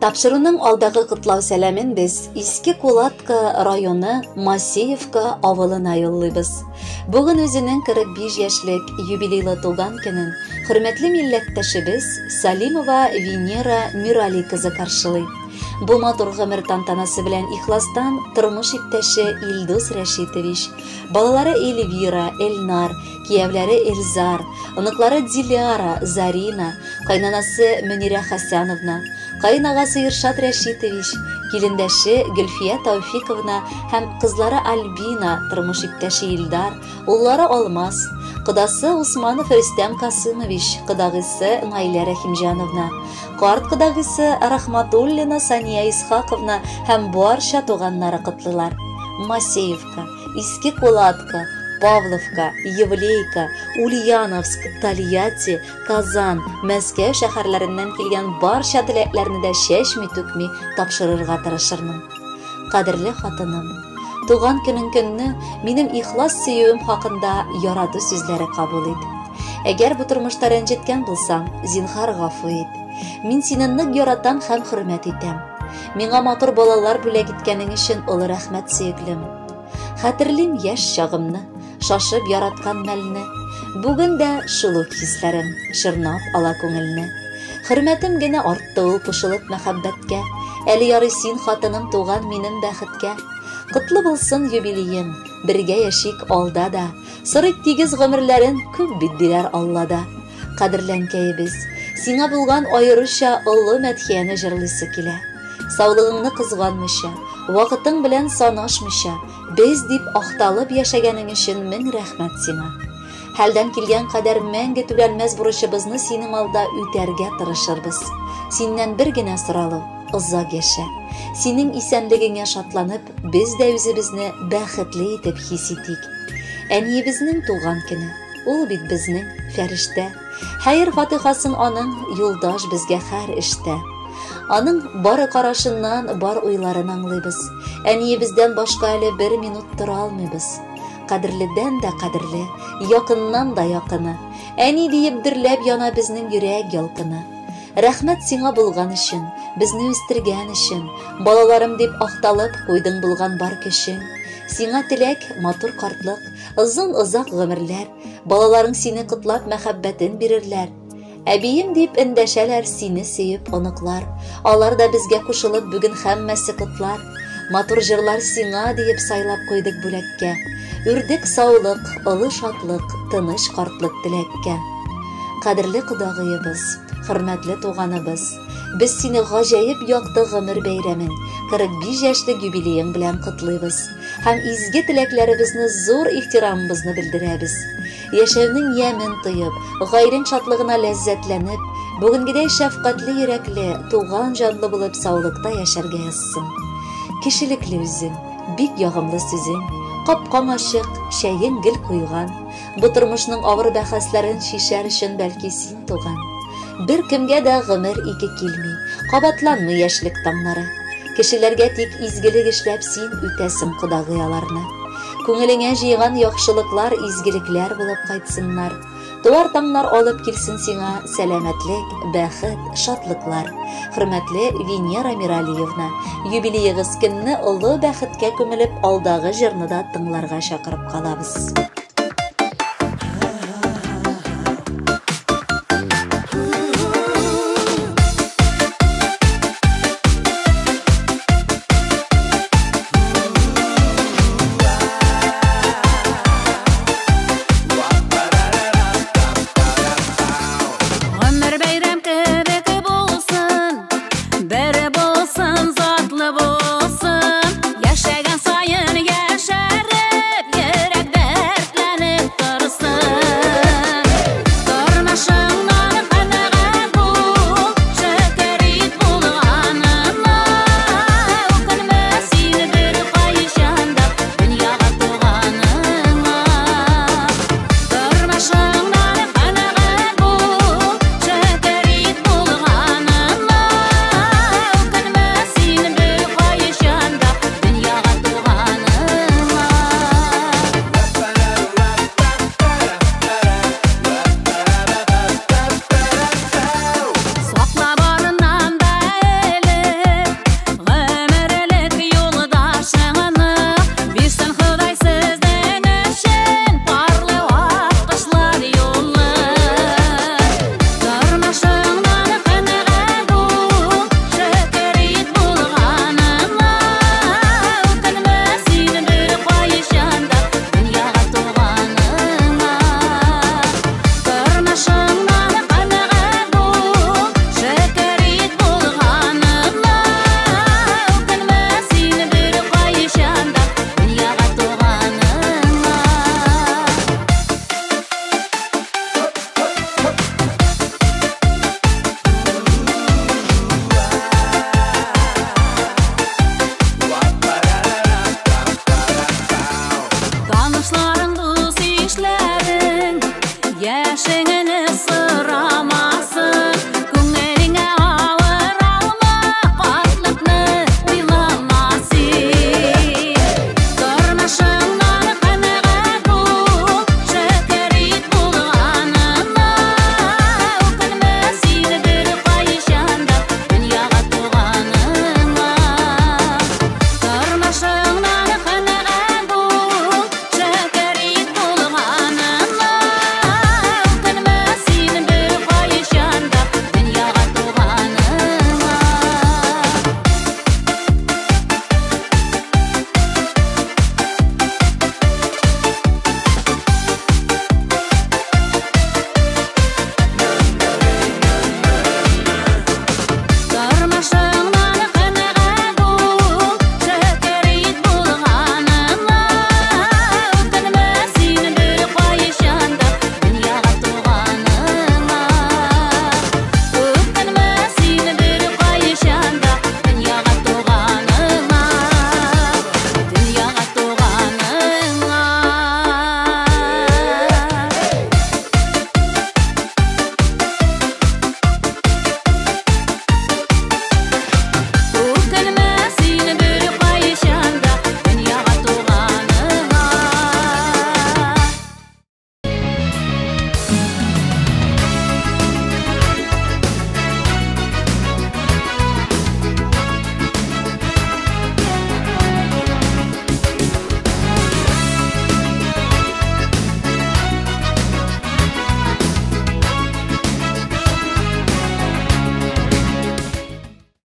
Тапшыруның алдагы котлау сәламен без Иске Кулатка районы Масеевка авылына юллыйбыз. Бүген үзенең 45 яшьлек юбилейлы туган көнен хөрмәтле милләттәшебез Салимова Венера Мирали кызы каршылый. Бу матур гомер тантанасы белән ихластан тормыш иптәше Илдус Рәшитович, балалары Эльвира, Эльнар, кияүләре Эльзар, оныклары Диляра, Зарина, кайнанасы Мөнирә Хәсәновна, каенагасы Иршат Рәшитович, килендәше Гөлфия Тауфиковна һәм кызлары Альбина, тормыш иптәше Илдар, уллары Алмаз, кодасы Усманов Рөстәм Касымович, кодагыйсы Наилә Рәхимҗановна, карт кодагыйсы Рахматуллина Сания Исхаковна һәм барча туганнары котлыйлар. Масеевка, Иске Кулатка, Павловка, Евлейка, Ульяновск, Тольятти, Казан, Мәскәү шәһәрләреннән килгән барча теләкләрне дә чәчми-түкми тапшырырга тырышырмын. Кадерле хатыным, туган көнең көнне минем ихлас сөюем хакында ярату сүзләре кабул ит. Әгәр бу тормышта рәнҗеткән булсам, зинһар гафу ит. Мин сине нык яратам һәм хөрмәт итәм. Миңа матур балалар бүләк иткәнең өчен олы рәхмәт, сөеклем. Хәтерлим яшь чагымны, шашып яраткан мәлне. Бүген дә шул ук хисләрем чорнап ала күңелне. Хөрмәтем генә артты ул кушылып мәхәббәткә. Әле ярый син, хатыным, туган минем бәхеткә. Котлы булсын юбилеең, бергә яшик алда да. Сорыйк тигез гомерләрен, күп бит бирәр Алла да. Кадерле әнкәебез, сиңа булган аеруча олы мәдхияне җырлыйсы килә. Саулыгыңны кызганмыйча, вакытың белән санашмыйча, без дип ахталып яшәгәнең өчен мең рәхмәт сиңа. Хәлдән килгән кадәр мәңге түләнмәс бурычыбызны синең алда үтәргә тырышырбыз. Синнән бер генә соралу, озак яшә. Синең исәнлегеңә шатланып, без дә үзебезне бәхетле итеп хис итик. Әниебезнең туган көне, ул бит безнең фәрештә. Хәер фатихасын аның юлдаш безгә һәр эштә. Аның бары карашыннан бар уйларын аңлыйбыз. Әниебездән башка әле бер минут тора алмыйбыз. Кадерледән дә кадерле, якыннан да якыны. Әни диеп дөрләп яна безнең йөрәк ялкыны. Рәхмәт сиңа булган өчен, безне үстергән өчен, балаларым дип акталып куйдың булган бар көчең. Сиңа теләк, матур картлык, озын-озак гомерләр, балаларың сине котлап мәхәббәтен бирерләр. Әбием дип эндәшәләр сине сөеп оныклар. Алар да безгә кушылып бүген һәммәсе котлар. Матур җырлар сиңа диеп сайлап куйдык бүләккә. Үрдек саулык, олы шатлык, тыныч картлык теләккә. Кадерле кодагыебыз, хөрмәтле туганыбыз, без сине гаҗәеп якты гомер бәйрәмең, 45 яшьлек юбилеең белән котлыйбыз һәм изге теләкләребезне зур ихтирамыбызны белдерәбез. Яшәүнең ямен тоеп, гаиләң шатлыгына ләззәтләнеп, бүгенгедәй шәфкатьле йөрәкле, туган җанлы булып саулыкта яшәргә язсын. Кешелекле үзең, бик ягымлы сүзең, капкаң ачык, чәең гел куйган. Бу тормышның авыр бәхәсләрен чишәр өчен бәлки син туган. Бер кемгә дә гомер ике килми, кабатланмый яшьлек таңнары. Кешеләргә тик изгелек эшләп син үтәсең кодагый аларны. Күңелеңә җыйган яхшылыклар изгелекләр булып кайтсыннар. Туар таңнар алып килсен сиңа сәламәтлек, бәхет, шатлыклар. Хөрмәтле Венера Миралиевна, юбилеегыз көнне олы бәхеткә күмелеп алдагы җырны да тыңларга чакырып калабыз.